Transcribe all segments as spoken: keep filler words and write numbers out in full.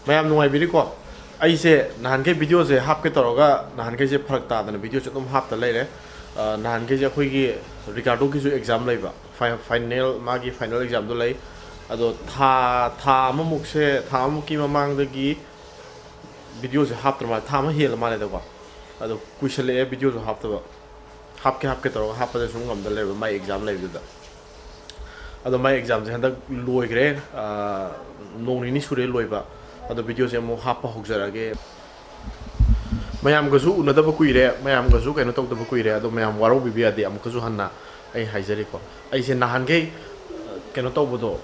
ꯃꯌꯥꯝ ꯅꯨꯡꯉꯥꯏꯕꯤꯔꯤꯀꯣ? ꯑꯩꯁꯦ ꯅꯍꯥꯟꯈꯩ ꯚꯤꯗꯤꯑꯣꯁꯦ ꯍꯥꯞꯀꯦ ꯇꯧꯔꯒ, ꯅꯍꯥꯟꯈꯩꯁꯦ ꯐꯔꯛ ꯇꯥꯗꯅ ꯚꯤꯗꯤꯑꯣꯁꯦ ꯑꯗꯨꯝ ꯍꯥꯞꯇ ꯂꯩꯔꯦ꯫ ꯑ, ꯅꯍꯥꯟꯈꯩꯁꯦ ꯑꯩꯈꯣꯏꯒꯤ ꯔꯤꯀꯥꯔꯗꯣꯒꯤꯁꯨ ꯑꯦꯛꯖꯥꯝ ꯂꯩꯕ, ꯐꯥꯏ-, ꯐꯥꯏꯅꯦꯜ, ꯃꯥꯒꯤ ꯐꯥꯏꯅꯦꯜ ꯑꯦꯛꯖꯥꯝꯗꯣ ꯂꯩ꯫ ꯑꯗꯣ ꯊꯥ, ꯊꯥ ꯑꯃꯃꯨꯛꯁꯦ, ꯊꯥ ꯑꯃꯃꯨꯛꯀꯤ ꯃꯃꯥꯡꯗꯒꯤ ꯚꯤꯗꯤꯑꯣꯁꯦ ꯍꯥꯞꯇ꯭ꯔ ꯃꯥꯜꯂꯦ, ꯊꯥ ꯑꯃ ꯍꯦꯜꯂ ꯃꯥꯜꯂꯦꯗꯀꯣ꯫ ꯑꯗꯣ ꯀꯨꯏꯁꯜꯂꯛꯑꯦ ꯚꯤꯗꯤꯑꯣꯁꯨ ꯍꯥꯞꯇꯕ꯫ ꯍꯥꯞꯀꯦ ꯍꯥꯞꯀꯦ ꯇꯧꯔꯒ ꯍꯥꯞꯄꯗ ꯁꯨꯝ ꯉꯝꯗ ꯂꯩꯕ, ꯃꯥꯏ ꯑꯦꯛꯖꯥꯝ ꯂꯩꯕꯗꯨꯗ꯫ ꯑꯗꯣ ꯃꯥꯏ ꯑꯦꯛꯖꯥꯝꯁꯦ ꯍꯟꯗꯛ ꯂꯣꯏꯈ꯭ꯔꯦ꯫ ꯑꯥ, ꯅꯣꯡ ꯅꯤꯅꯤ ꯁꯨꯔꯦ ꯂꯣꯏꯕ꯫ ꯑꯗꯣ ꯚꯤꯗꯤꯑꯣꯁꯦ ꯑꯃꯨꯛ ꯍꯥꯞꯄ ꯍꯧꯖꯔꯛꯑꯒꯦ꯫ ꯃꯌꯥꯝꯒꯁꯨ ꯎꯅꯗꯕ ꯀꯨꯏꯔꯦ, ꯃꯌꯥꯝꯒꯁꯨ ꯀꯩꯅꯣ ꯇꯧꯗꯕ ꯀꯨꯏꯔꯦ꯫ ꯑꯗꯣ ꯃꯌꯥꯝ ꯋꯥꯔꯧꯕꯤꯕ ꯌꯥꯗꯦ, ꯑꯃꯨꯛꯀꯁꯨ ꯍꯟꯅ ꯑꯩ ꯍꯥꯏꯖꯔꯤꯀꯣ꯫ ꯑꯩꯁꯦ ꯅꯍꯥꯟꯈꯩ, ꯑ, ꯀꯩꯅꯣ ꯇꯧꯕꯗꯣ,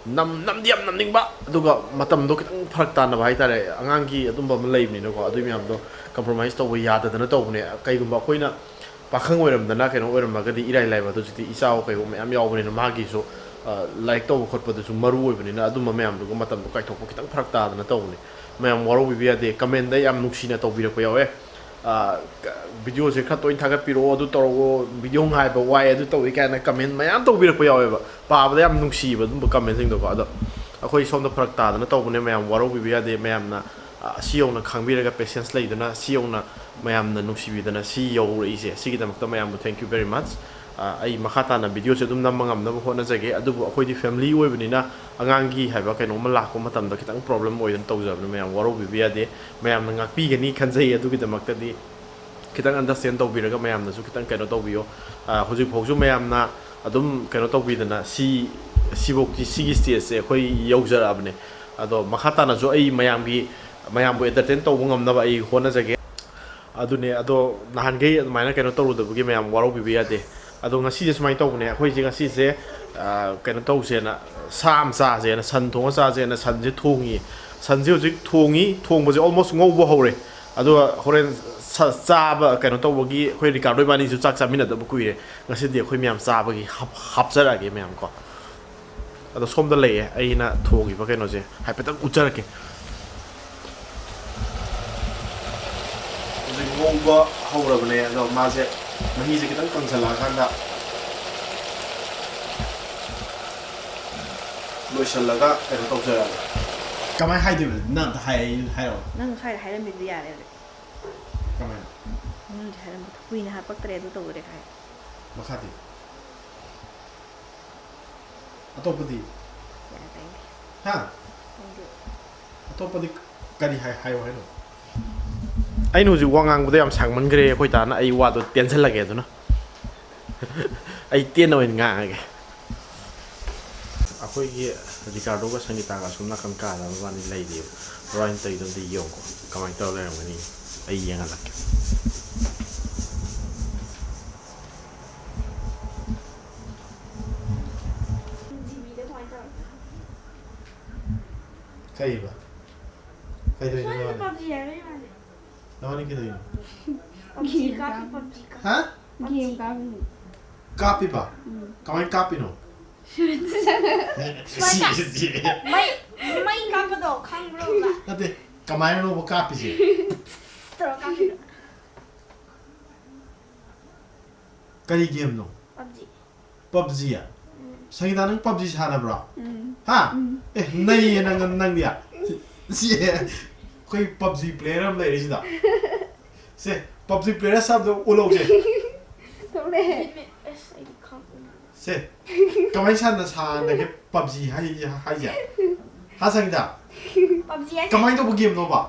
ꯅꯝ-, ꯅꯝꯗꯤ ꯌꯥꯝ ꯅꯝꯅꯤꯡꯕ, ꯑꯗꯨꯒ ꯃꯇꯝꯗꯣ ꯈꯤꯇꯪ ꯐꯔꯛ ꯇꯥꯅꯕ ꯍꯥꯏꯇꯥꯔꯦ꯫ ꯑꯉꯥꯡꯒꯤ ꯑꯗꯨꯝꯕ ꯑꯃ ꯂꯩꯕꯅꯤꯅꯀꯣ, ꯑꯗꯨꯏ ꯃꯌꯥꯝꯗꯣ compromise ꯇꯧꯕ ꯌꯥꯗꯗꯅ ꯇꯧꯕꯅꯦ꯫ ꯀꯩꯒꯨꯝꯕ ꯑꯩꯈꯣꯏꯅ ꯄꯥꯈꯪ ꯑꯣꯏꯔꯝꯗꯅ ꯀꯩꯅꯣ ꯑꯣꯏꯔꯝꯃꯒꯗꯤ ꯏꯔꯥꯏ ꯂꯥꯏꯕ꯫ ꯑꯗꯣ ꯍꯧꯖꯤꯛꯇꯤ ꯏꯆꯥ ꯀꯩꯒꯨꯝꯕ ꯃꯌꯥꯝ ꯌꯥꯎꯕꯅꯤꯅ, ꯃꯥꯒꯤꯁꯨ, ꯑ, ꯂꯥꯏꯔꯤꯛ ꯇꯧꯕ ꯈꯣꯠꯄꯗꯨꯁꯨ ꯃꯔꯨ ꯑꯣꯏꯕꯅꯤꯅ, ꯑꯗꯨꯝꯕ ꯃꯌꯥꯝꯗꯨꯒ ꯃꯇꯝꯗꯣ ꯀꯥꯏꯊꯣꯛꯄ ꯈꯤꯇꯪ ꯐꯔꯛ ꯇꯥꯗꯅ ꯇꯧꯕꯅꯦ꯫ ꯃꯌꯥꯝ ꯋꯥꯔꯧꯕꯤꯕ ꯌꯥꯗꯦ꯫ Comment ꯗ ꯌꯥꯝ ꯅꯨꯡꯁꯤꯅ ꯇꯧꯕꯤꯔꯛꯄ ꯌꯥꯎꯋꯦ꯫ ꯑ, ꯀ-, ꯚꯤꯗꯤꯑꯣꯁꯦ ꯈꯔ ꯇꯣꯏꯅ ꯊꯥꯒꯠꯄꯤꯔꯛꯑꯣ, ꯑꯗꯨ ꯇꯧꯔꯛꯑꯣ, ꯚꯤꯗꯤꯑꯣ ꯉꯥꯏꯕ ꯋꯥꯏ, ꯑꯗꯨ ꯇꯧꯏ ꯀꯥꯏꯅ comment ꯃꯌꯥꯝ ꯇꯧꯕꯤꯔꯛꯄ ꯌꯥꯎꯋꯦꯕ꯫ ꯄꯥꯕꯗ ꯌꯥꯝ ꯅꯨꯡꯁꯤꯕ ꯑꯗꯨꯝꯕ comment ꯁꯤꯡꯗꯣꯀꯣ꯫ ꯑꯗꯣ ꯑꯩꯈꯣꯏ ꯁꯣꯝꯗ ꯐꯔꯛ ꯇꯥꯗꯅ ꯇꯧꯕꯅꯦ, ꯃꯌꯥꯝ ꯋꯥꯔꯧꯕꯤꯕ ꯌꯥꯗꯦ꯫ ꯃꯌꯥꯝꯅ, ꯑ, ꯁꯤ ꯌꯧꯅ ꯈꯪꯕꯤꯔꯒ patience ꯂꯩꯗꯨꯅ, ꯁꯤ ꯌꯧꯅ ꯃꯌꯥꯝꯅ ꯅꯨꯡꯁꯤꯕꯤꯗꯅ ꯁꯤ ꯌꯧꯔꯛꯏꯁꯦ, ꯁꯤꯒꯤꯗꯃꯛꯇ ꯃꯌꯥꯝꯕꯨ thank you very much꯫ ꯑ, ꯑꯩ ꯃꯈꯥ ꯇꯥꯅ ꯚꯤꯗꯤꯑꯣꯁꯦ ꯑꯗꯨꯝ ꯅꯝꯕ ꯉꯝꯅꯕ ꯍꯣꯠꯅꯖꯒꯦ꯫ ꯑꯗꯨꯕꯨ ꯑꯩꯈꯣꯏꯗꯤ family ꯑꯣꯏꯕꯅꯤꯅ, ꯑꯉꯥꯡꯒꯤ ꯍꯥꯏꯕ ꯀꯩꯅꯣꯝꯃ ꯂꯥꯛꯄ ꯃꯇꯝꯗ ꯈꯤꯇꯪ problem ꯑꯣꯏꯗꯅ ꯇꯧꯖꯕꯅꯦ, ꯃꯌꯥꯝ ꯋꯥꯔꯧꯕꯤꯕ ꯌꯥꯗꯦ꯫ ꯃꯌꯥꯝꯅ ꯉꯥꯛꯄꯤꯒꯅꯤ ꯈꯟꯖꯩ꯫ ꯑꯗꯨꯒꯤꯗꯃꯛꯇꯗꯤ ꯈꯤꯇꯪ understand ꯇꯧꯕꯤꯔꯒ ꯃꯌꯥꯝꯅꯁꯨ ꯈꯤꯇꯪ ꯀꯩꯅꯣ ꯇꯧꯕꯤꯌꯣ꯫ ꯑ, ꯍꯧꯖꯤꯛꯐꯥꯎꯁꯨ ꯃꯌꯥꯝꯅ ꯑꯗꯨꯝ ꯀꯩꯅꯣ ꯇꯧꯕꯤꯗꯅ ꯁꯤ, ꯁꯤꯐꯧꯗꯤ, ꯁꯤꯒꯤ stage ꯁꯦ ꯑꯩꯈꯣꯏ ꯌꯧꯖꯔꯛꯑꯕꯅꯦ꯫ ꯑꯗꯣ ꯃꯈꯥ ꯇꯥꯅꯁꯨ ꯑꯩ ꯃꯌꯥꯝꯒꯤ, ꯃꯌꯥꯝꯕꯨ entertain ꯇꯧꯕ ꯉꯝꯅꯕ ꯑꯩ ꯍꯣꯠꯅꯖꯒꯦ꯫ ꯑꯗꯨꯅꯦ, ꯑꯗꯣ ꯅꯍꯥꯟꯈꯩ ꯑꯗꯨꯃꯥꯏꯅ ꯀꯩꯅꯣ ꯇꯧꯔꯨꯗꯕꯒꯤ ꯃꯌꯥꯝ ꯋꯥꯔꯧꯕꯤꯕ ꯌꯥꯗꯦ꯫ ꯑꯗꯣ ꯉꯁꯤꯁꯦ ꯁꯨꯃꯥꯏꯅ ꯇꯧꯕꯅꯦ, ꯑꯩꯈꯣꯏꯁꯦ ꯉꯁꯤꯁꯦ, ꯑ, ꯀꯩꯅꯣ ꯇꯧꯁꯦꯅ, ꯁꯥ ꯑꯃ ꯆꯥꯁꯦꯅ, ꯁꯟ ꯊꯣꯡꯉ ꯆꯥꯁꯦꯅ ꯁꯟꯁꯦ ꯊꯣꯡꯉꯤ꯫ ꯁꯟꯁꯦ ꯍꯧꯖꯤꯛ ꯊꯣꯡꯉꯤ, ꯊꯣꯡꯕꯁꯦ almost ꯉꯧꯕ ꯍꯧꯔꯦ꯫ ꯑꯗꯨꯒ ꯍꯣꯔꯦꯟ ꯁ-, ꯆꯥꯕ ꯀꯩꯅꯣ ꯇꯧꯕꯒꯤ, ꯑꯩꯈꯣꯏ ꯔꯤꯀꯥꯔꯗꯣ ꯏꯕꯥꯅꯤꯁꯨ ꯆꯥꯛ ꯆꯥꯃꯤꯟꯅꯗꯕ ꯀꯨꯏꯔꯦ꯫ ꯉꯁꯤꯗꯤ ꯑꯩꯈꯣꯏ ꯃꯌꯥꯝ ꯆꯥꯕꯒꯤ ꯍꯥꯞ-, ꯍꯥꯞꯆꯔꯛꯑꯒꯦ ꯃꯌꯥꯝ ꯀꯣ꯫ ꯑꯗꯣ ꯁꯣꯝꯗ ꯂꯩꯌꯦ, ꯑꯩꯅ ꯊꯣꯡꯉꯤꯕ ꯀꯩꯅꯣꯁꯦ ꯍꯥꯏꯐꯦꯠꯇꯪ ꯎꯠꯆꯔꯛꯀꯦ꯫ ꯍꯧꯖꯤꯛ ꯉꯧꯕ ꯍꯧꯔꯕꯅꯦ꯫ ꯑꯗꯣ ꯃꯥꯁꯦ, ꯃꯍꯤꯁꯦ ꯈꯤꯇꯪ ꯀꯪꯁꯜꯂꯛꯑꯀꯥꯟꯗ ꯂꯣꯏꯁꯤꯜꯂꯒ ꯀꯩꯅꯣ ꯇꯧꯖꯔꯛꯑꯒꯦ꯫ ꯀꯃꯥꯏꯅ ꯍꯥꯏꯗꯣꯏꯕ? ꯅꯪ ꯑꯝꯇ ꯍꯥꯏ-, ꯍꯥꯏꯔꯛꯑꯣ꯫ ꯅꯪ ꯁ꯭ꯋꯥꯏꯗ ꯍꯥꯏꯔꯝꯃꯤꯗꯨꯗꯤ ꯌꯥꯔꯦ ꯍꯧꯖꯤꯛ꯫ ꯀꯃꯥꯏꯅ? ꯅꯪ ꯍꯧꯖꯤꯛ ꯍꯥꯏꯔꯝꯕꯗꯣ ꯀꯨꯏꯅ ꯍꯥꯄꯛꯇ꯭ꯔꯦ, ꯑꯗꯨ ꯇꯧꯗ꯭ꯔꯦ ꯀꯥꯏ꯫ ꯃꯈꯥꯗꯤ? ꯑꯇꯣꯞꯄꯗꯤ? ꯌꯥꯔꯦ, ꯇꯥꯏꯗꯦ꯫ ꯍꯥ? ꯇꯥꯏꯗꯦ꯫ ꯑꯇꯣꯞꯄꯗꯤ ꯀꯔꯤ ꯍꯥꯏ-, ꯍꯥꯏꯌꯣ ꯍꯥꯏꯅꯣ? ꯑꯩꯅ ꯍꯧꯖꯤꯛ ꯋꯥ ꯉꯥꯡꯕꯗ ꯌꯥꯝ ꯁꯥꯡꯃꯟꯈ꯭ꯔꯦ, ꯑꯩꯈꯣꯏ ꯇꯥꯅ ꯑꯩ ꯋꯥꯗꯣ ꯇꯦꯟꯁꯤꯜꯂꯒꯦ, ꯑꯗꯨꯅ꯫ ꯑꯩ ꯇꯦꯟꯅ ꯑꯣꯏꯅ ꯉꯥꯡꯉꯒꯦ꯫ ꯑꯩꯈꯣꯏꯒꯤ ꯔꯤꯀꯥꯔꯗꯣꯒ ꯁꯪꯒꯤꯇꯥꯒ ꯑꯁꯣꯝ ꯅꯥꯀꯟ ꯀꯥꯗ ꯃꯕꯥꯅꯤ ꯂꯩꯔꯤꯑꯕ꯫ ꯃꯕꯥꯅꯤ ꯇꯧꯔꯤꯗꯣ ꯑꯝꯇ ꯌꯦꯡꯉꯨꯀꯣ꯫ ꯀꯃꯥꯏꯅ ꯇꯧꯔ ꯂꯩꯔꯝꯒꯅꯤ? ꯑꯩ ꯌꯦꯡꯍꯜꯂꯛꯀꯦ꯫ ꯀꯩꯕ? ꯀꯩꯗꯧꯔꯤꯅꯣ ꯁ꯭ꯋꯥꯏꯗ ꯅꯕꯥꯅꯤ? ꯄꯞꯖꯤ ꯍꯥꯏꯕ ꯌꯥꯔꯦ꯫ ꯅꯕꯥꯅꯤ ꯀꯩꯗꯧꯔꯤꯅꯣ? ꯄꯞꯖꯤ ꯀꯥꯞꯄꯤ, ꯄꯞꯖꯤ ꯀꯥꯞꯄꯤ꯫ ꯍꯥ? ꯒꯦꯝ ꯀꯥꯞꯄꯤꯅꯦ꯫ ꯀꯥꯞꯄꯤꯕ? ꯎꯝ꯫ ꯀꯃꯥꯏꯅ ꯀꯥꯞꯄꯤꯅꯣ? ꯁ꯭ꯋꯥꯏꯗ꯫ ꯁꯤ, ꯁꯤ꯫ ꯃꯩ, ꯃꯩ ꯀꯥꯞꯄꯗꯣ ꯈꯪꯕ꯭ꯔꯣꯕ? ꯅꯠꯇꯦ, ꯀꯃꯥꯏꯅꯅꯣꯕ ꯀꯥꯞꯄꯤꯁꯦ? ꯇꯧꯔ ꯀꯥꯞꯄꯤꯗꯣ꯫ ꯀꯔꯤ ꯒꯦꯝꯅꯣ? ꯄꯞꯖꯤ꯫ ꯄꯞꯖꯤ? ꯎꯝ꯫ ꯁꯪꯒꯤꯇꯥ, ꯅꯪ ꯄꯞꯖꯤ ꯁꯥꯟꯅꯕ꯭ꯔꯣ? ꯎꯝ꯫ ꯍꯥ? ꯎꯝ꯫ ꯑꯦ, ꯅꯩꯌꯦ ꯅꯪ, ꯅꯪꯗꯤ꯫ ꯁꯤ, ꯑꯩꯈꯣꯏ ꯄꯞꯖꯤ ꯄ꯭ꯂꯦꯌꯔ ꯑꯃ ꯂꯩꯔꯤꯁꯤꯗ꯫ ꯁꯦ, ꯄꯞꯖꯤ ꯄ꯭ꯂꯦꯌꯔ ꯁꯥꯕꯗꯣ ꯎꯠꯂꯧꯁꯦ꯫ ꯊꯣꯛꯂꯛꯑꯦ꯫ ꯑꯁ, ꯑꯩꯗꯤ ꯈꯪꯗꯦ꯫ ꯁꯦ, ꯀꯃꯥꯏꯅ ꯁꯥꯟꯅ-, ꯁꯥꯟꯅꯒꯦ ꯄꯞꯖꯤ ꯍꯥꯏ-, ꯍꯥꯏꯁꯦ? ꯍꯥ, ꯁꯪꯒꯤꯇꯥ? ꯄꯞꯖꯤ ꯍꯥꯏꯁꯦ? ꯀꯃꯥꯏꯅ ꯇꯧꯕ ꯒꯦꯝꯅꯣꯕ?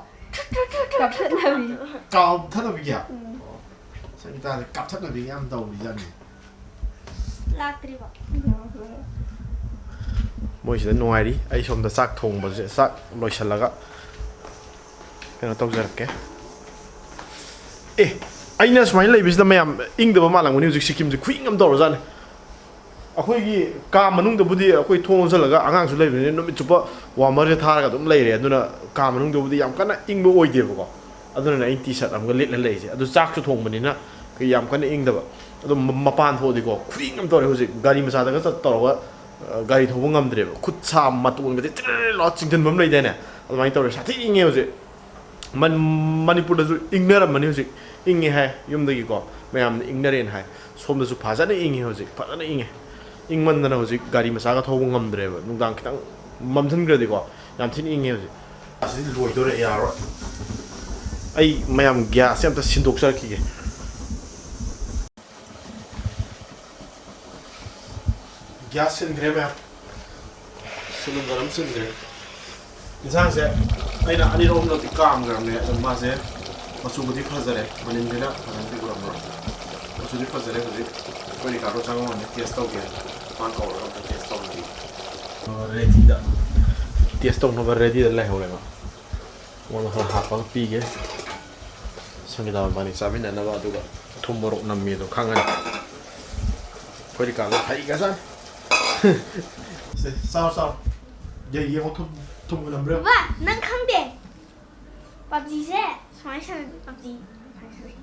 ꯀꯥꯞꯊꯠꯅꯕꯤ꯫ ꯀꯥꯞꯊꯠꯅꯕꯤꯒꯦ? ꯎꯝ꯫ ꯁꯪꯒꯤꯇꯥꯁꯦ ꯀꯥꯞꯊꯠꯅꯕꯤ ꯌꯥꯝ ꯇꯧꯔꯤꯖꯥꯠꯅꯤ꯫ ꯂꯥꯛꯇ꯭ꯔꯤꯕꯣ? ꯃꯣꯏꯁꯤꯗ ꯅꯨꯡꯉꯥꯏꯔꯤ꯫ ꯑꯩ ꯁꯣꯝꯗ ꯆꯥꯛ ꯊꯣꯡꯕꯁꯦ, ꯆꯥꯛ ꯂꯣꯏꯁꯤꯜꯂꯒ ꯀꯩꯅꯣ ꯇꯧꯖꯔꯛꯀꯦ꯫ ꯑꯦ, ꯑꯩꯅ ꯁꯨꯃꯥꯏꯅ ꯂꯩꯕꯁꯤꯗ ꯃꯌꯥꯝ ꯏꯪꯗꯕ ꯃꯥꯜꯂꯝꯒꯅꯤ꯫ ꯍꯧꯖꯤꯛ ꯁꯤꯀꯤꯝꯁꯦ ꯈꯨꯏꯪ ꯑꯃ ꯇꯧꯔꯖꯥꯠꯅꯤ꯫ ꯑꯩꯈꯣꯏꯒꯤ ꯀꯥ ꯃꯅꯨꯡꯗꯕꯨꯗꯤ ꯑꯩꯈꯣꯏ ꯊꯣꯡ ꯂꯣꯟꯁꯤꯜꯂꯒ ꯑꯉꯥꯡꯁꯨ ꯂꯩꯕꯅꯤꯅ ꯅꯨꯃꯤꯠ ꯆꯨꯞꯄ ꯋꯥꯔꯃꯔꯁꯦ ꯊꯥꯔꯒ ꯑꯗꯨꯝ ꯂꯩꯔꯦ꯫ ꯑꯗꯨꯅ ꯀꯥ ꯃꯅꯨꯡꯗꯕꯨꯗꯤ ꯌꯥꯝ ꯀꯟꯅ ꯏꯪꯕ ꯑꯣꯏꯗꯦꯕꯀꯣ꯫ ꯑꯗꯨꯅꯅꯦ ꯑꯩꯅ ꯇꯤ ꯁꯥꯔꯠ ꯑꯃꯒ ꯂꯤꯠꯂ ꯂꯩꯔꯤꯁꯦ꯫ ꯑꯗꯨ ꯆꯥꯛꯁꯨ ꯊꯣꯡꯕꯅꯤꯅ ꯑꯩꯈꯣꯏ ꯌꯥꯝ ꯀꯟꯅ ꯏꯪꯗꯕ꯫ ꯑꯗꯨꯝ ꯃ-, ꯃꯄꯥꯟ ꯊꯣꯛꯑꯗꯤꯀꯣ ꯈꯨꯏꯪ ꯑꯃ ꯇꯧꯔꯦ꯫ ꯍꯧꯖꯤꯛ ꯒꯥꯔꯤ ꯃꯆꯥꯗꯒ ꯆꯠ ꯇꯧꯔꯒ, ꯑ, ꯒꯥꯔꯤ ꯊꯧꯕ ꯉꯝꯗ꯭ꯔꯦꯕ꯫ ꯈꯨꯠ ꯁꯥ ꯃꯇꯣꯟꯒꯁꯦ ꯇꯤꯔꯤꯔꯤꯔꯤ ꯂꯥꯎꯔ ꯆꯤꯡꯁꯤꯟꯕ ꯑꯃ ꯂꯩꯗꯥꯏꯅꯦ? ꯑꯗꯨꯃꯥꯏꯅ ꯇꯧꯔꯦ꯫ ꯁꯥꯊꯤ ꯏꯪꯉꯦ ꯍꯧꯖꯤꯛ꯫ ꯃꯟ-, ꯃꯅꯤꯄꯨꯔꯗꯁꯨ ꯏꯪꯅꯔꯝꯃꯅꯤ ꯍꯧꯖꯤꯛ꯫ ꯏꯪꯉꯦ ꯍꯥꯏ ꯌꯨꯝꯗꯒꯤꯀꯣ꯫ ꯃꯌꯥꯝꯅ ꯏꯪꯅꯔꯦꯅ ꯍꯥꯏ꯫ ꯁꯣꯝꯗꯁꯨ ꯐꯖꯅ ꯏꯪꯉꯦ ꯍꯧꯖꯤꯛ꯫ ꯐꯖꯅ ꯏꯪꯉꯦ꯫ ꯏꯪꯃꯟꯗꯅ ꯍꯧꯖꯤꯛ ꯒꯥꯔꯤ ꯃꯆꯥꯒ ꯊꯧꯕ ꯉꯝꯗ꯭ꯔꯦꯕ꯫ ꯅꯨꯡꯗꯥꯡ ꯈꯤꯇꯪ ꯃꯝꯁꯤꯟꯈ꯭ꯔꯗꯤꯀꯣ꯫ ꯌꯥꯝ ꯊꯤꯅ ꯏꯪꯉꯦ ꯍꯧꯖꯤꯛ꯫ ꯑꯁꯤꯗꯤ ꯂꯣꯏꯗꯣꯔꯦ, ꯌꯥꯔꯣꯏ꯫ ꯑꯩ ꯃꯌꯥꯝ ꯒ꯭ꯌꯥꯁꯁꯦ ꯑꯝꯇ ꯁꯤꯟꯗꯣꯛꯆꯔꯛꯈꯤꯒꯦ꯫ ꯒ꯭ꯌꯥꯁ ꯁꯤꯟꯈ꯭ꯔꯦ ꯃꯌꯥꯝ꯫ ꯁꯤꯂꯤꯟꯗꯔ ꯑꯃ ꯁꯤꯟꯈ꯭ꯔꯦ꯫ ꯌꯦꯟꯁꯥꯡꯁꯦ ꯑꯩꯅ ꯑꯅꯤꯔꯛ ꯑꯍꯨꯝꯂꯛꯇꯤ ꯀꯥꯝꯈ꯭ꯔꯕꯅꯦ, ꯑꯗꯣ ꯃꯥꯁꯦ ꯃꯆꯨꯕꯨꯗꯤ ꯐꯖꯔꯦ, ꯃꯅꯤꯟꯁꯤꯅ ꯐꯖꯅꯗꯤ ꯎꯔꯝꯃꯔꯣꯏ꯫ ꯃꯆꯨꯗꯤ ꯐꯖꯔꯦ꯫ ꯍꯧꯖꯤꯛ ꯑꯩꯈꯣꯏ ꯔꯤꯀꯥꯔꯗꯣ ꯆꯪꯉꯝꯃꯅꯤ, ꯇꯦꯁ ꯇꯧꯒꯦ꯫ ꯃꯥ ꯀꯧꯔꯒ ꯑꯝꯇ ꯇꯦꯁ ꯇꯧꯔꯗꯤ꯫ ꯔꯦꯗꯤꯗ꯫ ꯇꯦꯁ ꯇꯧꯅꯕ ꯔꯦꯗꯤꯗ ꯂꯩꯍꯧꯔꯦꯕ꯫ ꯃꯉꯣꯟꯗ ꯈꯔ ꯍꯥꯞꯄꯒ ꯄꯤꯒꯦ꯫ ꯁꯪꯒꯤꯇꯥ ꯃꯕꯥꯅꯤ ꯆꯥꯃꯤꯟꯅꯅꯕ, ꯑꯗꯨꯒ ꯊꯨꯝ ꯃꯣꯔꯣꯛ ꯅꯝꯃꯤ ꯑꯗꯣ ꯈꯪꯉꯅꯤ꯫ ꯑꯩꯈꯣꯏꯗꯤ ꯀꯥꯟꯗ ꯍꯩꯒ꯭ꯔꯖꯥꯠꯅꯤ꯫ ꯁꯦ, ꯆꯥꯎ, ꯆꯥꯎ꯫ ꯌꯦ-, ꯌꯦꯡꯉꯣ, ꯊꯨꯝ, ꯊꯨꯝꯒ ꯅꯝꯕ꯭ꯔꯥ ꯌꯦꯡꯉꯣ꯫ ꯕꯕꯥ, ꯅꯪ ꯈꯪꯗꯦ꯫ ꯄꯞꯖꯤꯁꯦ ꯁꯨꯃꯥꯏꯅ ꯁꯥꯟꯅꯗꯦ, ꯄꯞꯖꯤ ꯁꯨꯃꯥꯏꯅ ꯁꯥꯟꯅꯩ꯫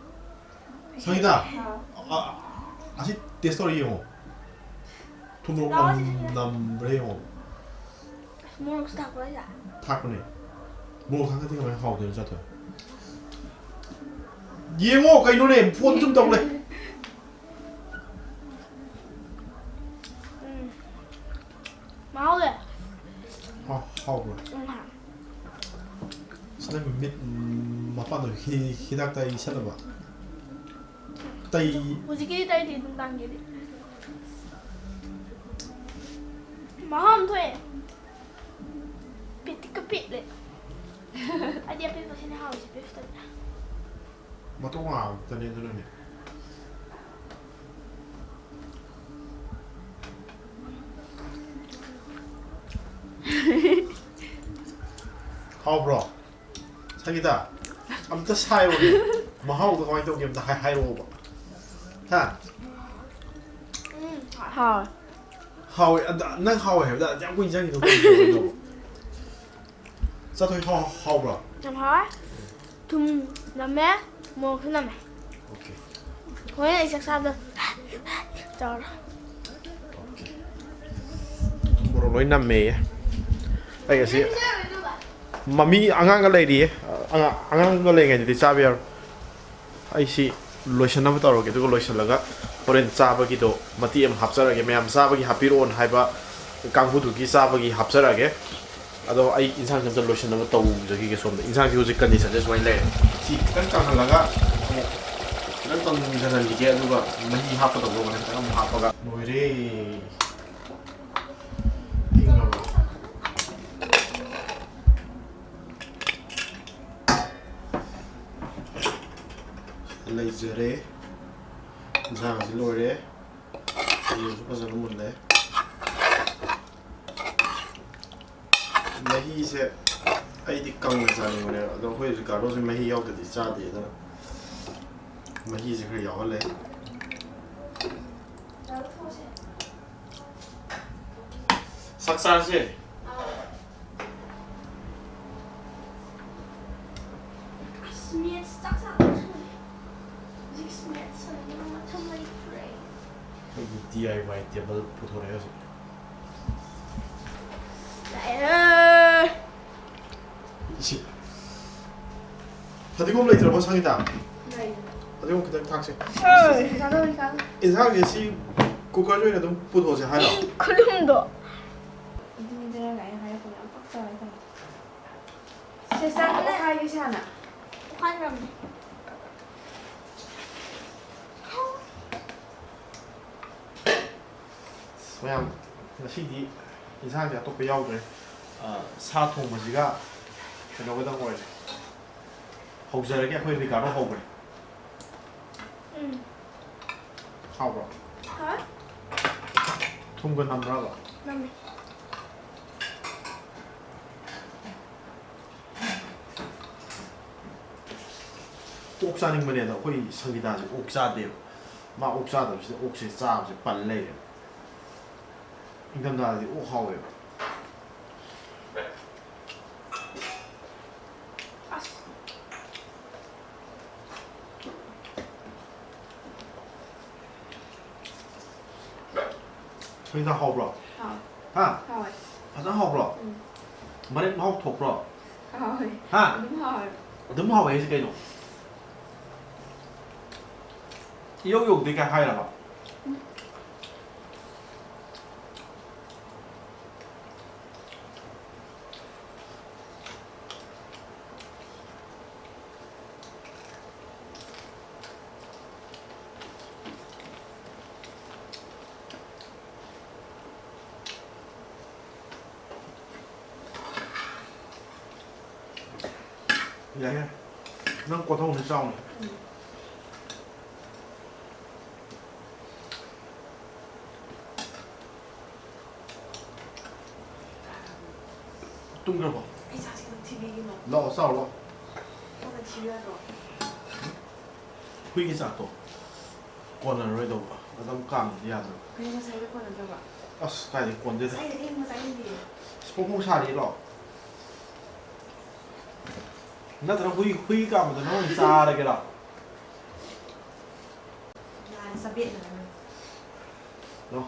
ꯁꯪꯒꯤꯇꯥ, ꯑꯥ꯫ ꯑ-, ꯑꯁꯤ ꯇꯦꯁ ꯇꯧꯔ ꯌꯦꯡꯉꯣ꯫ ꯊꯨꯝ ꯃꯣꯔꯣꯛ ꯂꯥꯛꯑꯣ, ꯅꯝ-, ꯁꯤꯗ꯫ ꯅꯝꯕ꯭ꯔꯥ ꯌꯦꯡꯉꯣ꯫ ꯑꯁ, ꯃꯣꯔꯣꯛꯁꯨ ꯊꯥꯛꯄ꯭ꯔꯣ ꯍꯥꯏꯁꯦ? ꯊꯥꯛꯄꯅꯦ꯫ ꯃꯣꯔꯣꯛ ꯊꯥꯛꯇꯗꯤ ꯀꯃꯥꯏꯅ ꯍꯥꯎꯗꯣꯏꯅꯣ, ꯆꯥꯊꯣꯛ? ꯌꯦꯡꯉꯣ, ꯀꯩꯅꯣꯅꯦ, ꯐꯣꯟ ꯁꯨꯝ ꯇꯧ ꯂꯩ꯫ ꯎꯝ꯫ ꯃꯍꯥꯎ ꯂꯩ꯫ ꯍꯥꯎ-, ꯍꯥꯎꯕ꯭ꯔꯣ? ꯎꯝ, ꯍꯥꯎ꯫ ꯑꯁ, ꯅꯪ ꯃꯤꯠ, ꯎꯝ, ꯃꯄꯥꯟꯗꯣ ꯍꯤ-, ꯍꯤꯗꯥꯛꯇ ꯏꯁꯜꯂꯕ? ꯇꯩ- ꯍꯧꯖꯤꯛꯀꯤꯗꯤ ꯇꯩꯗꯦ, ꯅꯨꯡꯗꯥꯡꯒꯤꯗꯤ꯫ ꯃꯍꯥꯎ ꯑꯃ ꯊꯣꯛꯑꯦ꯫ ꯄꯤꯠꯇꯤ ꯀꯄꯤꯠꯂꯦ꯫ ꯑꯩꯗꯤ ꯑꯄꯤꯛꯄꯁꯤꯅ ꯍꯥꯎꯋꯦ, ꯁꯤ ꯄꯤꯛꯇꯕꯅ꯫ ꯃꯇꯣꯡ ꯉꯥꯛꯇꯅꯦ ꯑꯗꯨꯅꯅꯦ꯫ ꯍꯥꯎꯕ꯭ꯔꯣ? ꯁꯪꯒꯤꯇꯥ, ꯑꯝꯇ ꯁꯥꯏꯔꯣꯅꯦ꯫ ꯃꯍꯥꯎꯗꯣ ꯀꯃꯥꯏꯅ ꯇꯧꯒꯦ ꯑꯝꯇ ꯍꯥꯏ-, ꯍꯥꯏꯔꯛꯑꯣꯕ꯫ ꯍꯥ? ꯎꯝ, ꯍꯥꯎꯋꯦ꯫ ꯍꯥꯎꯋꯦ꯫ ꯑꯗ ꯅꯪ ꯍꯥꯎꯋꯦ ꯍꯥꯏꯕꯗ ꯌꯥꯝ ꯀꯨꯏꯅ ꯆꯪꯉꯤꯗꯣ ꯀꯩꯒꯤꯅꯣ? ꯆꯥꯊꯣꯛ, ꯍꯥꯎ-, ꯍꯥꯎꯕ꯭ꯔꯣ? ꯌꯥꯝ ꯍꯥꯎꯋꯦ꯫ ꯊꯨꯝ ꯅꯝꯃꯦ, ꯃꯣꯔꯣꯛꯁꯨ ꯅꯝꯃꯦ꯫ ꯑꯣꯀꯦ꯫ ꯍꯣꯔꯦꯟ ꯑꯩ ꯆꯥꯛ ꯆꯥꯕꯗ ꯇꯧꯔꯣ꯫ ꯑꯣꯀꯦ꯫ ꯊꯨꯝ ꯃꯣꯔꯣꯛ ꯂꯣꯏ ꯅꯝꯃꯦꯌꯦ꯫ ꯑꯩ ꯑꯁꯤ ꯃꯃꯤ ꯑꯉꯥꯡꯒ ꯂꯩꯔꯤꯌꯦ꯫ ꯑꯉꯥꯡ, ꯑꯉꯥꯡꯒ ꯂꯩꯔꯤꯉꯩꯗꯗꯤ ꯆꯥꯕ ꯌꯥꯔꯣꯏ꯫ ꯑꯩ ꯁꯤ ꯂꯣꯏꯁꯟꯅꯕ ꯇꯧꯔꯒꯦ, ꯑꯗꯨꯒ ꯂꯣꯏꯁꯜꯂꯒ ꯍꯣꯔꯦꯟ ꯆꯥꯕꯒꯤꯗꯣ ꯃꯇꯦꯛ ꯑꯃ ꯍꯥꯞꯆꯔꯒꯦ꯫ ꯃꯌꯥꯝ ꯆꯥꯕꯒꯤ ꯍꯥꯞꯄꯤꯔꯛꯑꯣꯅ ꯍꯥꯏꯕ ꯀꯥꯡꯕꯨꯗꯨꯒꯤ ꯆꯥꯕꯒꯤ ꯍꯥꯞꯆꯔꯛꯑꯒꯦ꯫ ꯑꯗꯣ ꯑꯩ ꯏꯟꯁꯥꯡꯁꯦ ꯑꯝꯇ ꯂꯣꯏꯁꯤꯟꯅꯕ ꯇꯧꯖꯈꯤꯒꯦ ꯁꯣꯝꯗ꯫ ꯏꯟꯁꯥꯡꯁꯤ ꯍꯧꯖꯤꯛ ꯀꯟꯗꯤꯁꯟꯁꯦ ꯁꯨꯃꯥꯏꯅ ꯂꯩꯔꯦ꯫ ꯁꯤ ꯈꯤꯇꯪ ꯀꯪꯍꯜꯂꯒ ꯑꯃꯨꯛ ꯈꯤꯇꯪ ꯀꯪꯍꯟꯍꯟꯈꯤꯒꯦ, ꯑꯗꯨꯒ ꯃꯍꯤ ꯍꯥꯞꯀꯗꯧꯕ ꯑꯃꯅ ꯈꯤꯇꯪ ꯑꯃꯨꯛ ꯍꯥꯞꯄꯒ ꯂꯣꯏꯔꯦ꯫ ꯏꯪꯉꯕ? ꯂꯩꯖꯔꯦ꯫ ꯏꯟꯁꯥꯡꯁꯤ ꯂꯣꯏꯔꯦ꯫ ꯑꯂꯨꯁꯨ ꯐꯖꯅ ꯃꯨꯜꯂꯦ꯫ ꯃꯍꯤꯁꯦ ꯑꯩꯗꯤ ꯀꯪꯅ ꯆꯥꯅꯤꯡꯕꯅꯦꯕ, ꯑꯗꯣ ꯑꯩꯈꯣꯏ ꯔꯤꯀꯥꯔꯗꯣꯁꯦ ꯃꯍꯤ ꯌꯥꯎꯗꯗꯤ ꯆꯥꯗꯦ, ꯑꯗꯨꯅ ꯃꯍꯤꯁꯦ ꯈꯔ ꯌꯥꯎꯍꯜꯂꯦ꯫ ꯆꯥꯛ ꯆꯥꯔꯁꯦ꯫ ꯑꯁ, ꯃꯦꯠꯁ ꯆꯥꯛ ꯆꯥꯗꯧꯁꯨ ꯂꯩ꯫ ꯍꯧꯖꯤꯛ ꯃꯦꯠꯁ ꯁꯥꯟꯅꯅꯕ ꯃꯇꯝ ꯂꯩꯇ꯭ꯔꯦ꯫ ꯑꯩꯒꯤ ꯗꯤ ꯑꯥꯏ ꯋꯥꯏ ꯇꯦꯕꯜ ꯄꯨꯊꯣꯔꯛꯑꯦ ꯍꯧꯖꯤꯛ꯫ ꯂꯥꯛꯑꯦ꯫ ꯏꯁꯤ꯫ ꯐꯗꯤꯒꯣꯝ ꯂꯩꯇ꯭ꯔꯕꯣ, ꯁꯪꯒꯤꯇꯥ? ꯂꯩ꯫ ꯐꯗꯤꯒꯣꯝ ꯈꯤꯇꯪ ꯊꯥꯛꯁꯦ꯫ ꯍꯣꯏ, ꯆꯥꯗꯧꯔꯤ, ꯆꯥꯗꯧꯔꯤ꯫ ꯏꯟꯁꯥꯡꯁꯦ ꯁꯤ ꯀꯨꯀꯔꯁꯦ ꯑꯣꯏꯅ ꯑꯗꯨꯝ ꯄꯨꯊꯣꯛꯑꯁꯦ ꯍꯥꯏꯔꯣ? ꯈꯨꯂꯨꯝꯗꯣ꯫ ꯑꯗꯨꯅꯤꯗꯅ ꯑꯩꯅ ꯍꯥꯏꯔꯛꯄꯗꯣ ꯌꯥꯝ ꯄꯛꯇꯕ ꯍꯥꯏꯇꯥꯔꯦ꯫ ꯁꯦ, ꯆꯥꯛ ꯑꯃꯨꯛ ꯍꯥꯏꯒꯦꯁꯦ ꯍꯥꯟꯅ꯫ ꯍꯥꯏꯈ꯭ꯔꯕꯅꯦ꯫ ꯑꯁ, ꯃꯌꯥꯝ, ꯉꯁꯤꯗꯤ ꯏꯟꯁꯥꯡꯁꯦ ꯑꯇꯣꯞꯄ ꯌꯥꯎꯗ꯭ꯔꯦ꯫ ꯑ, ꯁꯥ ꯊꯣꯡꯕꯁꯤꯒ ꯀꯩꯅꯣꯒꯗꯪ ꯑꯣꯏꯔꯦ꯫ ꯍꯧꯖꯔꯒꯦ, ꯑꯩꯈꯣꯏ ꯔꯤꯀꯥꯔꯗꯣ ꯍꯧꯈ꯭ꯔꯦ꯫ ꯎꯝ꯫ ꯍꯥꯎꯕ꯭ꯔꯣ? ꯍꯥꯎꯋꯦ꯫ ꯊꯨꯝꯒ ꯅꯝꯕ꯭ꯔꯕ? ꯅꯝꯃꯦ꯫ ꯑꯣꯛ ꯆꯥꯅꯤꯡꯕꯅꯦ, ꯑꯗꯣ ꯑꯩꯈꯣꯏ ꯁꯪꯒꯤꯇꯥꯁꯦ ꯑꯣꯛ ꯆꯥꯗꯦꯕ꯫ ꯃꯥ ꯑꯣꯛ ꯆꯥꯗꯕꯁꯤꯗ ꯑꯣꯛꯁꯦ ꯆꯥꯕꯁꯦ ꯄꯜ ꯂꯩꯔꯦ꯫ ꯏꯪꯊꯝꯊꯥꯗꯗꯤ ꯑꯣꯛ ꯍꯥꯎꯋꯦꯕ꯫ ꯑꯁ꯫ ꯁꯪꯒꯤꯇꯥ, ꯍꯥꯎꯕ꯭ꯔꯣ? ꯍꯥꯎꯋꯦ꯫ ꯍꯥ? ꯍꯥꯎꯋꯦ꯫ ꯐꯖꯅ ꯍꯥꯎꯕ꯭ꯔꯣ? ꯎꯝ꯫ ꯃꯔꯦꯛ ꯃꯍꯥꯎ ꯊꯣꯛꯄ꯭ꯔꯣ? ꯍꯥꯎꯋꯦ꯫ ꯍꯥ? ꯑꯗꯨꯝ ꯍꯥꯎꯋꯦ꯫ ꯑꯗꯨꯝ ꯍꯥꯎꯋꯦ ꯍꯥꯏꯁꯦ ꯀꯩꯅꯣ? ꯏꯌꯧ ꯌꯧꯗꯦ ꯀꯥꯏ ꯍꯥꯏꯔꯕ? ꯎꯝ꯫ ꯌꯥꯏ, ꯌꯥꯏ꯫ ꯅꯪ ꯀꯣꯊꯧꯅꯦ, ꯆꯥꯎꯅꯦ꯫ ꯎꯝ꯫ ꯇꯨꯝꯈ꯭ꯔꯕꯣ? ꯑꯩ ꯆꯥꯛꯁꯦ ꯈꯤꯇꯪ ꯊꯤꯕꯤꯒꯦ, ꯏꯃꯥ꯫ ꯂꯥꯛꯑꯣ, ꯆꯥꯔꯨ ꯂꯥꯛꯑꯣ꯫ ꯈꯤꯇꯪ ꯊꯤꯕꯤꯌꯨ ꯌꯥꯗ꯭ꯔꯣ? ꯍꯨꯏꯒꯤ ꯆꯥꯛꯇꯣ ꯀꯣꯟꯅꯔꯣꯏꯗꯧꯕ꯫ ꯑꯗꯨꯝ ꯀꯥꯡꯗꯤ ꯌꯥꯗ꯭ꯔꯕ꯫ ꯀꯩꯅꯣ ꯉꯁꯥꯏꯒꯤ ꯀꯣꯟꯅꯗ꯭ꯕ? ꯑꯁ, ꯀꯥꯏꯗꯩ ꯀꯣꯟꯗꯦꯗ꯫ ꯉꯁꯥꯏꯗꯤ ꯑꯩ ꯉꯁꯥꯏ ꯌꯦꯡꯕꯤꯌꯦ꯫ ꯑꯁ, ꯐꯣꯡ ꯐꯣꯡ ꯁꯥꯔꯤꯔꯣ? ꯅꯠꯇ꯭ꯔꯒ ꯍꯨꯏ, ꯍꯨꯏ ꯀꯥꯝꯕꯗꯣ ꯅꯪ ꯑꯣꯏꯅ ꯆꯥꯔꯒꯦꯔꯣ? ꯌꯥꯔꯦ, ꯆꯕꯦꯠꯅꯔꯅꯤ꯫ ꯂꯥꯎ꯫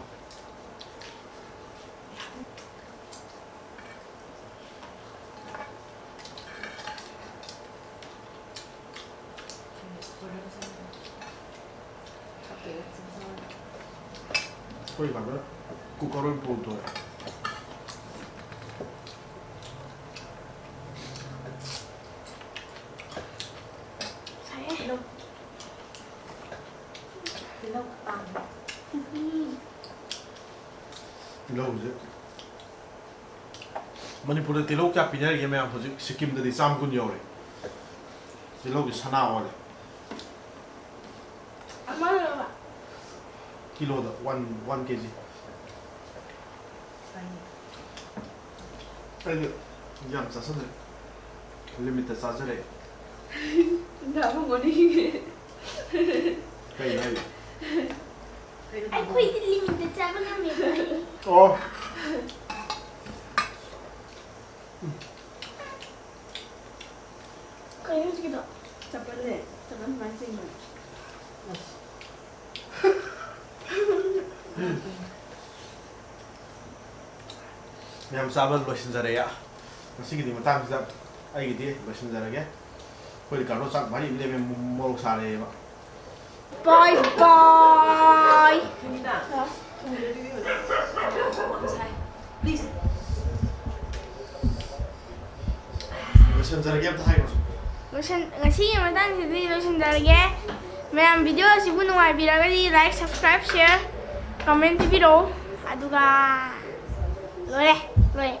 ꯑꯩꯈꯣꯏ ꯀꯥꯗ ꯀꯨꯀꯔ ꯑꯣꯏꯅ ꯄꯨꯊꯣꯛꯑꯦ꯫ ꯁꯥꯏꯌꯦ꯫ ꯇꯤꯜꯍꯧ ꯄꯥꯝꯃꯦ꯫ ꯇꯤꯜꯍꯧꯁꯦ ꯃꯅꯤꯄꯨꯔꯗ ꯇꯤꯜꯍꯧ ꯀꯌꯥ ꯄꯤꯅꯔꯤꯒꯦ ꯃꯌꯥꯝ? ꯍꯧꯖꯤꯛ ꯁꯤꯛꯀꯤꯝꯗꯗꯤ ꯆꯥꯝ ꯀꯨꯟ ꯌꯧꯔꯦ꯫ ꯇꯤꯜꯍꯧꯒꯤ ꯁꯅꯥ ꯑꯣꯜꯂꯦ꯫ ꯑꯃ ꯂꯧꯔꯕ? ꯀꯤꯂꯣꯗ ꯋꯥꯟ, ꯋꯥꯟ ꯀꯦ ꯖꯤ꯫ ꯐꯩꯅꯦ꯫ ꯑꯩꯗꯤ ꯌꯥꯝ ꯆꯥꯁꯤꯜꯂꯦ꯫ ꯂꯤꯃꯤꯠꯇ ꯆꯥꯖꯔꯦ꯫ ꯏꯟꯗ ꯑꯃꯨꯛ ꯑꯣꯟꯅꯤꯡꯉꯦ꯫ ꯀꯩꯅꯣ ꯍꯥꯏꯁꯦ? ꯑꯩꯈꯣꯏꯗꯤ ꯂꯤꯃꯤꯠꯇ ꯆꯥꯕ ꯉꯝꯃꯦꯕ꯫ ꯑꯣ꯫ ꯀꯩꯅꯣ ꯍꯧꯖꯤꯛꯀꯤꯗꯣ? ꯆꯄꯜꯅꯦ꯫ ꯆꯄꯜ ꯁꯨꯃꯥꯏꯅ ꯆꯤꯡꯕꯅꯦ꯫ ꯑꯁ꯫ ꯃꯌꯥꯝ ꯆꯥꯕ ꯂꯣꯏꯁꯤꯟꯖꯔꯦ꯫ ꯉꯁꯤꯒꯤꯗꯤ ꯃꯇꯥꯡꯁꯤꯗ ꯑꯩꯒꯤꯗꯤ ꯂꯣꯏꯁꯤꯟꯖꯔꯒꯦ꯫ ꯑꯩꯈꯣꯏ ꯔꯤꯀꯥꯔꯗꯣ ꯆꯥꯛ ꯃꯔꯤ ꯑꯃ ꯂꯦꯝꯃꯦ, ꯃꯣꯔꯣꯛ ꯁꯥꯔꯦꯕ꯫ Bye bye. ꯂꯣꯏꯁꯤꯟꯖꯔꯒꯦ ꯑꯝꯇ ꯍꯥꯏꯈ꯭ꯔꯣ꯫ ꯂꯣꯏꯁꯤꯟ-, ꯉꯁꯤꯒꯤ ꯃꯇꯥꯡꯁꯤꯗꯤ ꯂꯣꯏꯁꯤꯟꯖꯔꯒꯦ꯫ ꯃꯌꯥꯝ video ꯑꯁꯤꯕꯨ ꯅꯨꯡꯉꯥꯏꯕꯤꯔꯒꯗꯤ like, subscribe, share, comment ꯄꯤꯕꯤꯔꯛꯎ꯫ ꯑꯗꯨꯒ ꯂꯣꯏꯔꯦ, ꯂꯣꯏꯔꯦ꯫